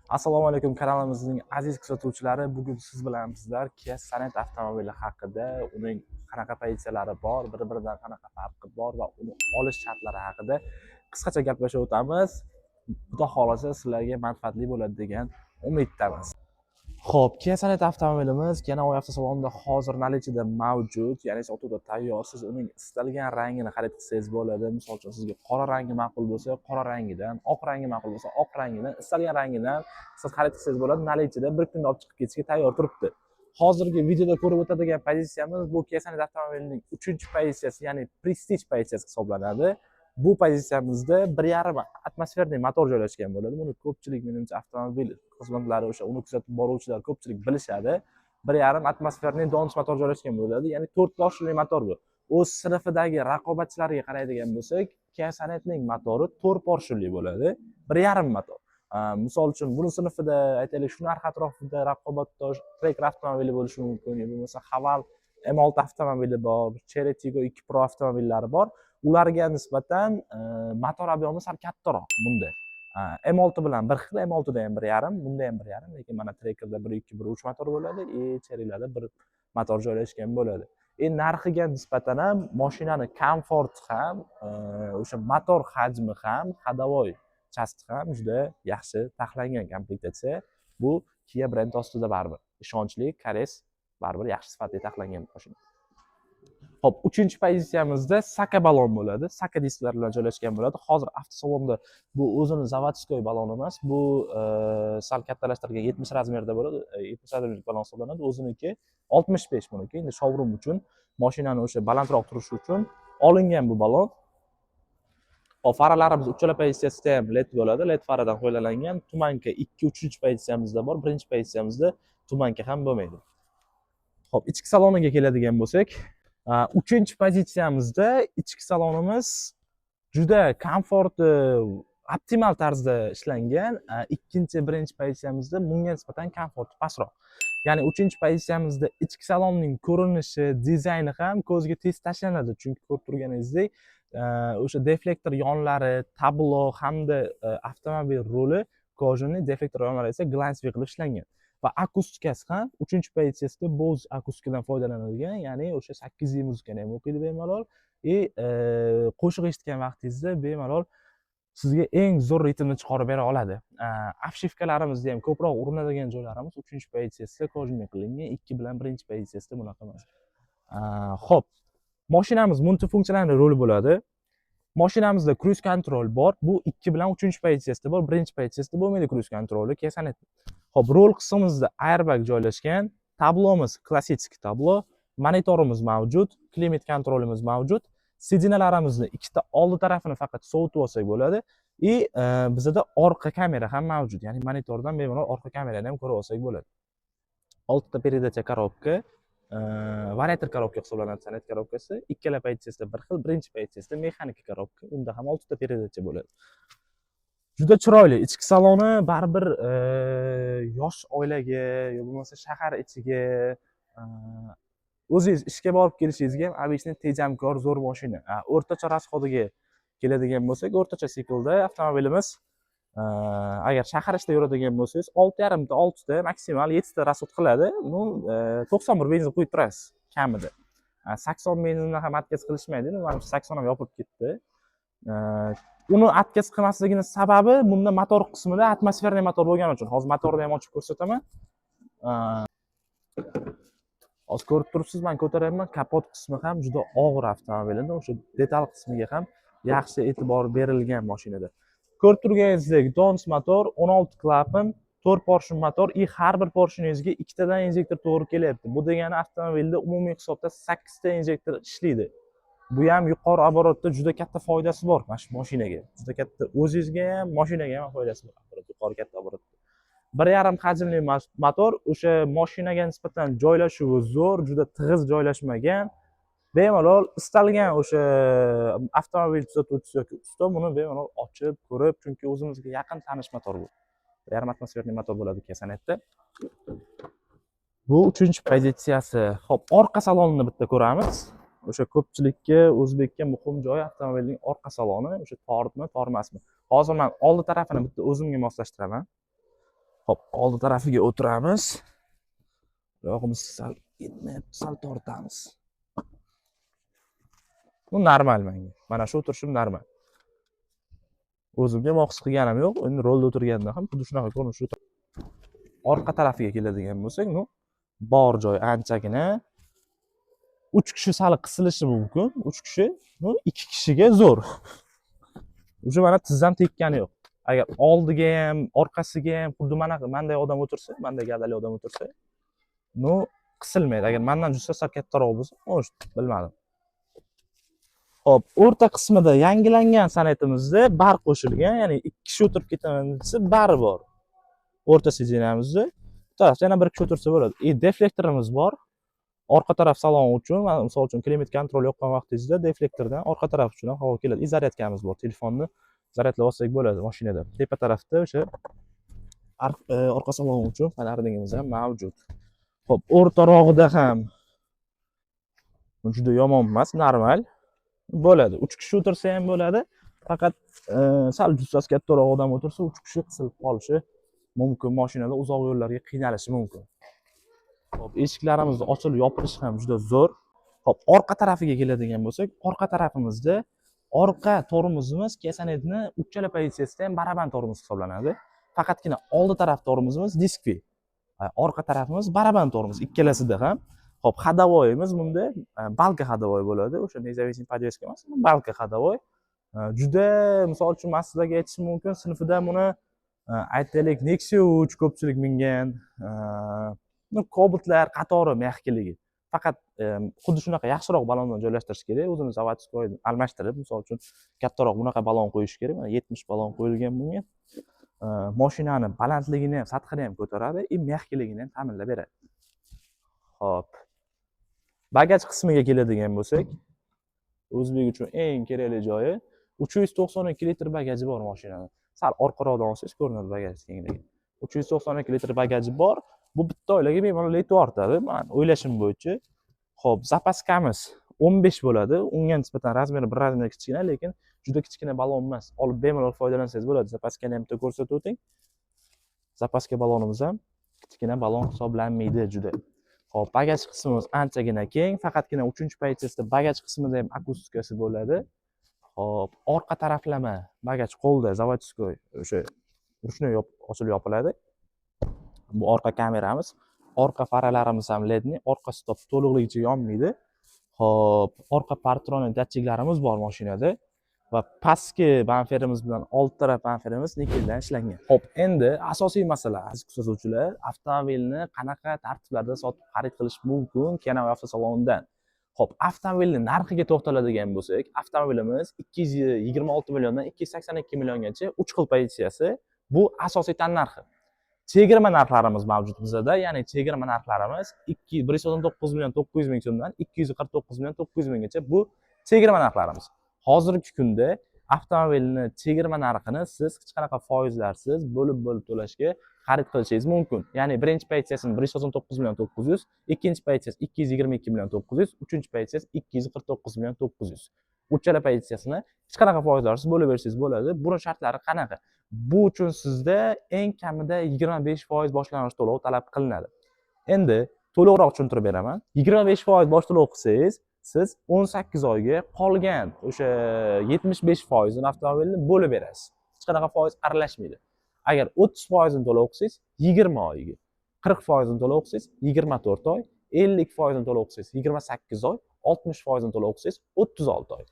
Assalomu alaykum, kanalimizning aziz kuzatuvchilari. Bugun siz bilan bizlar Kia Sonet avtomobili haqida, uning qanaqa pozitsiyalari bor, bir biridan qanaqa farqi bor va uni olish shartlari haqida qisqacha gaplashib o'tamiz. Xudo xohlasa, sizlarga manfaatli bo'ladi degan umiddamiz. Xo'p, Kia Sonet avtomobilimiz Navoiy avtosalonida hozir наличие da mavjud, ya'ni sotuvda tayyor. Siz uning istalgan rangini xarid qilsangiz bo'ladi. Misol uchun, sizga qora rangi ma'qul bo'lsa, qora rangidan, oq rangi ma'qul bo'lsa, oq rangidan, istalgan rangidan siz xarid qilsangiz bo'ladi. Наличие da bir kunda olib chiqib ketishga tayyor turibdi. Hozirgi videoda ko'rib o'tadigan pozitsiyamiz bu Kia Sonet avtomobilining uchinchi pozitsiyasi, ya'ni Prestige pozitsiyasi hisoblanadi. Bu pozitsiyamizda 1,5 атмосферный motor joylashgan bo'ladi. Buni ko'pchilik, menimcha, avtomobil xizmatlari, o'sha uni kuzatib boruvchilar ko'pchilik bilishadi. 1,5 атмосферный Dons motor joylashgan bo'ladi, ya'ni to'rt поршень li motor bu. O'z sinfidagi raqobatchilarga qaraydigan bo'lsak, Kia Sonetning motori to'rt поршень li bo'ladi, 1,5 motor. Misol uchun, buni sinfida, aytaylik, shu narx atrofida raqobatdosh Tracker avtomobili bo'lishi mumkin yo bo'lmasa Haval M6 avtomobili bor, Chery Tiggo 2 Pro avtomobillari bor. Ularga nisbatan motor объем i sal kattaroq bunda. M6 bilan bir xil, M6da ham 1,5, bunda ham 1,5, lekin mana Trackerda 1,2, 1,3 motor bo'ladi и Cherylarda bir motor joylashgan bo'ladi. Narxiga nisbatan ham mashinani komforti ham, o'sha motor hajmi ham, ходовой часть ham juda yaxshi taxlangan komplektatsiya. Bu Kia brend ostida baribir ishonchli, koreys, baribir yaxshi sifatli taxlangan mashina. Xo'p, uchinchi pozitsiyamizda Saka balon bo'ladi. Saka disklar bilan joylashgan bo'ladi. Hozir avtosalonda bu o'zini заводской balon emas, bu sal kattalashtirilgan 70 размер da bo'ladi. 70 размер lik balon hisoblanadi. O'ziniki 65 buniki. Endi showroom uchun, mashinani o'sha balandroq turishi uchun olingan bu balon. Xo'p, faralarimiz uchala pozitsiyasida ham LED bo'ladi. LED faradan foydalangan. Туманка 2, 3 pozitsiyamizda bor. Birinchi pozitsiyamizda туманка ham bo'lmaydi. Xo'p, ichki saloniga keladigan bo'lsak, uchinchi pozitsiyamizda ichki salonimiz juda komforti optimal tarzda ishlangan. Ikkinchi, birinchi pozitsiyamizda bunga nisbatan komforti pastroq. Ya'ni uchinchi pozitsiyamizda ichki salonning ko'rinishi, dizayni ham ko'zga tez tashlanadi. Chunki ko'rib turganingizdek, o'sha deflektor yonlari, tablo hamda avtomobil ruli кожаный, deflektor yonlari esa глянцевый qilib ishlangan. Va akustikasi ham uchinchi pozitsiyasida Bose akustikadan foydalanilgan, ya'ni o'sha 8D muzikani ham o'qiydi bemalol. И qo'shiq eshitgan vaqtingizda bemalol sizga eng zo'r ritmni chiqarib bera oladi. Обшивка larimizda ham ko'proq urinadigan joylarimiz uchinchi pozitsiyasida кожаный qilingan, ikki bilan birinchi pozitsiyasida bunaqa emas. Xo'p, mashinamiz multifunksional rul bo'ladi. Mashinamizda круиз контроль bor. Bu ikki bilan uchinchi pozitsiyasida bor, birinchi pozitsiyasida bo'lmaydi круиз контроль i Kia Sonet. Xo'p, rul qismimizda airbag joylashgan, tablomiz klassik tablo, monitorimiz mavjud, климат контроль imiz mavjud. Сиденья larimizni ikkita oldi tarafini faqat sovutib olsak bo'ladi. И bizada orqa kamera ham mavjud. Ya'ni monitordan bemalol orqa kamerani ham ko'rib olsak bo'ladi. Oltita передача коробка, вариатор коробка hisoblanadi Sonet коробка si. Ikkala pozitsiyasida bir xil, birinchi pozitsiyasida mexanika коробка, unda ham oltita передача bo'ladi. Juda chiroyli ichki saloni baribir yosh oilaga yo bo'lmasa shahar ichiga o'zingiz ishga borib kelishingizga ham обычный tejamkor zo'r mashina. O'rtacha расход iga keladigan bo'lsak, o'rtacha siklda avtomobilimiz agar shahar ichida yuradigan bo'lsangiz, 6,5 ta, oltita, maksimal yettita расход qiladi. Ну, 91 benzin quyib turasiz kamida. 80 benzindan ham отказ qilishmaydi, manimcha, 80 ham yopilib ketdi. Uni отказ qilmasligini sababi bunda motor qismida атмосферный motor bo'lgani uchun. Hozir motorni ham ochib ko'rsataman. Hozir ko'rib turibsiz, man ko'taryapman, kapot qismi ham juda og'ir avtomobilda, o'sha detal qismiga ham yaxshi e'tibor berilgan mashinada. Ko'rib turganingizdek, Dons motor, 16 klapan, 4 поршень motor и har bir поршень ingizga ikkitadan injektor to'g'ri kelyapti. Bu degani avtomobilda umumiy hisobda 8 ta injektor ishlaydi. Bu ham yuqori оборот da juda katta foydasi bor mana shu mashinaga. Juda katta o'zingizga ham, mashinaga ham foydasi bor. Оборот, yuqori katta оборот da. 1,5 hajmli motor o'sha mashinaga nisbatan joylashuvi zo'r, juda tig'iz joylashmagan. Bemalol istalgan o'sha avtomobil tuzatuvchisi yoki usta buni bemalol ochib, ko'rib, chunki o'zimizga yaqin tanish motor bu. 1,5 атмосферный motor bo'ladi Kia Sonetda. Bu uchinchi pozitsiyasi. Xo'p, orqa salonini bitta ko'ramiz. O'sha ko'pchilikka, o'zbekka muhim joyi avtomobilning orqa saloni, o'sha tormi, tormasmi. Hozir men oldi tarafini bitta o'zimga moslashtiraman. Xo'p, oldi tarafiga o'tiramiz. Oyog'imiz sal yetmayapti, sal tortamiz. Bu normal menga. Mana shu o'tirishim normal. O'zimga his qilganim yo'q. Endi rulda o'tirganda ham xuddi shunaqa ko'rinishda. Orqa tarafiga keladigan bo'lsak, ну, bor joy anchagina. 3 kishi sal qisilishi mumkin. 3 kishi, ну, 2 kishiga zo'r. Уже mana tizzam tekkani yo'q. Agar oldiga ham, orqasiga ham xuddi mana manday odam o'tirsa, manday gavdali odam o'tirsa, ну, qisilmaydi. Agar mandan jussasi sal kattaroq bo'lsa, может, bilmadim. Xo'p, o'rta qismida yangilangan Sonetimizda bar qo'shilgan, ya'ni 2 kishi o'tirib ketaman desa, bari bor. O'rta сиденье mizda bu tarafda yana bir kishi o'tirsa bo'ladi. И deflektorimiz bor. Orqa taraf salon uchun, mana misol uchun климат-контроль yoqqan vaqtingizda deflektordan orqa taraf uchun ham havo keladi. И zaryadkamiz bor. Telefonni zaryadlab olsak bo'ladi mashinada. Tepa tarafda o'sha orqa salon uchun фонарник imiz ham mavjud. Xo'p, o'rtarog'ida ham juda yomon emas, normal bo'ladi. 3 kishi o'tirsa ham bo'ladi. Faqat sal jussasi kattaroq odam o'tirsa, 3 kishi qisilib qolishi mumkin. Mashinada uzoq yo'llarga qiynalishi mumkin. Xo'p, eshiklarimizni ochilib yopilishi ham juda zo'r. Xo'p, orqa tarafiga keladigan bo'lsak, orqa tarafimizda orqa tormozimiz Kia Sonetni uchala pozitsiyasida ham baraban tormoz hisoblanadi. Faqatgina oldi taraf tormozimiz diskli. Orqa tarafimiz baraban tormoz ikkalasida ham. Xo'p, ходовой imiz bunda балка ходовой bo'ladi. O'sha независимый подвеска emas, балка ходовой. Juda misol uchun man sizlarga aytishim mumkin, sinfida buni aytaylik, Nexia 3 ko'pchilik mingan, ну, Cobaltlar qatori мягкий ligi. Faqat xuddi shunaqa yaxshiroq balondan joylashtirish kerak. O'zini заводской almashtirib, misol uchun kattaroq bunaqa balon qo'yish kerak. Mana 70 balon qo'yilgan bunga. Mashinani balandligini ham, sathini ham ko'taradi и мягкий ligini ham ta'minlab beradi. Xo'p. Bagaj qismiga keladigan bo'lsak, o'zbek uchun eng kerakli joyi, 392 litr bagaji bor mashinani. Sal orqaroqdan olsangiz ko'rinadi bagaj kengligi. 392 litr bagaji bor. Bu bitta oilaga bemalol yetib ortadi, man o'ylashim bo'yicha. Xo'p, запаска miz 15 bo'ladi. Unga nisbatan размер i bir размер kichkina, lekin juda kichkina balon emas. Olib bemalol foydalansangiz bo'ladi. Запаска ni ham bitta ko'rsatib o'ting. Запаска balonimiz ham kichkina balon hisoblanmaydi juda. Xo'p, bagaj qismimiz anchagina keng, faqatgina 3-pozitsiyasida bagaj qismida ham akustikasi bo'ladi. Xo'p, orqa taraflama bagaj qo'lda заводской o'sha ручной ochilib yopiladi. Bu orqa kameramiz. Orqa faralarimiz ham ledni, orqa stop to'liqligicha yonmaydi. Xo'p, orqa парктроник datchiklarimiz bor mashinada va pastki bamperimiz bilan old taraf bamperimiz nikeldan ishlangan. Xo'p, endi asosiy masala, aziz kuzatuvchilar, avtomobilni qanaqa tartiblarda sotib xarid qilish mumkin Kia avtosalonidan. Xo'p, avtomobilni narxiga to'xtaladigan bo'lsak, avtomobilimiz 226 milliondan 282 milliongacha 3 xil pozitsiyasi, bu asosiy tannarxi. Chegirma narxlarimiz mavjud bizada, ya'ni chegirma narxlarimiz 2 199 million 900 ming so'mdan 249 million 900 minggacha, bu chegirma narxlarimiz. Hozirgi kunda avtomobilni chegirma narxini siz hech qanaqa foizlarsiz bo'lib-bo'lib to'lashga xarid qilishingiz mumkin. Ya'ni birinchi pozitsiyasini 199 million 900, ikkinchi pozitsiyasi 222 million 900, uchinchi pozitsiyasi 249 million 900. Uchala pozitsiyasini hech qanaqa foizlarsiz bo'lib bersangiz bo'ladi. Buni shartlari qanaqa? Bu uchun sizda eng kamida 25% boshlang'ich to'lov talab qilinadi. Endi to'liqroq tushuntirib beraman. 25% bosh to'lov qilsangiz, siz 18 oyga qolgan o'sha 75%ini avtomobilni bo'lib berasiz. Hech qanaqa foiz aralashmaydi. Agar 30%ini to'lov qilsangiz, 20 oyga, 40%ini to'lov qilsangiz, 24 oy, 50%ini to'lov qilsangiz, 28 oy, 60%ini to'lov qilsangiz, 36 oy.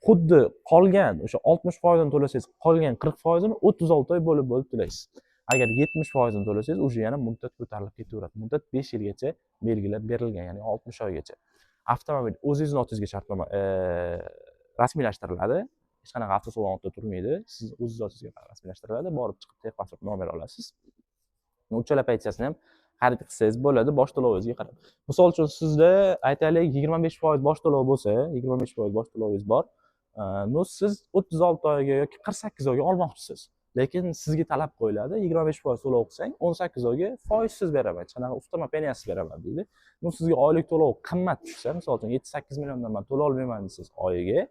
Xuddi qolgan o'sha 60%ini to'lasangiz, qolgan 40%ini 36 oy bo'lib bo'lib to'laysiz. Agar 70%ini to'lasangiz, уже yana muddat ko'tarilib ketaveradi. Muddat 5 yilgacha belgilab berilgan, ya'ni 60 oygacha. Avtomobil o'zingizni otingizga shartnoma rasmiylashtiriladi. Hech qanaqa avtosalonda turmaydi. Siz o'zingiz otingizga rasmiylashtiriladi. Borib chiqib texpasport nomer olasiz. Uchala pozitsiyasini ham xarid qilsangiz bo'ladi bosh to'lovingizga qarab. Misol uchun sizda aytaylik 25% bosh to'lov bo'lsa, 25% bosh to'lovingiz bor. Ну, siz 36 oyga yoki 48 oyga olmoqchisiz. Lekin sizga talab qo'yiladi. 25% to'lov qilsang, 18 oyga foizsiz beraman, hech qanaqa ustama penyasiz beraman deydi. Ну, sizga oylik to'lov qimmat tushsa, misol uchun 7-8 milliondan man to'la olmayman desangiz oyiga,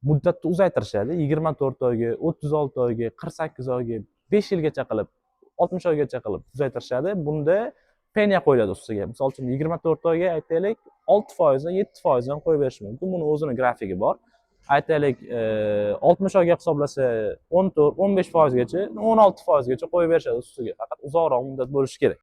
muddatni uzaytirishadi. 24 oyga, 36 oyga, 48 oyga, 5 yilgacha qilib. 60 oygacha qilib uzaytirishadi. Bunda penya qo'yiladi ustiga. Misol uchun, 24 oyga, aytaylik, 6 foizdan, 7 foizdan qo'yib berishi mumkin. Buni o'zini grafigi bor. Aytaylik, 60 oyga hisoblasa, 14, 15 foizgacha, 16 foizgacha qo'yib berishadi ustiga. Faqat uzoqroq muddat bo'lishi kerak.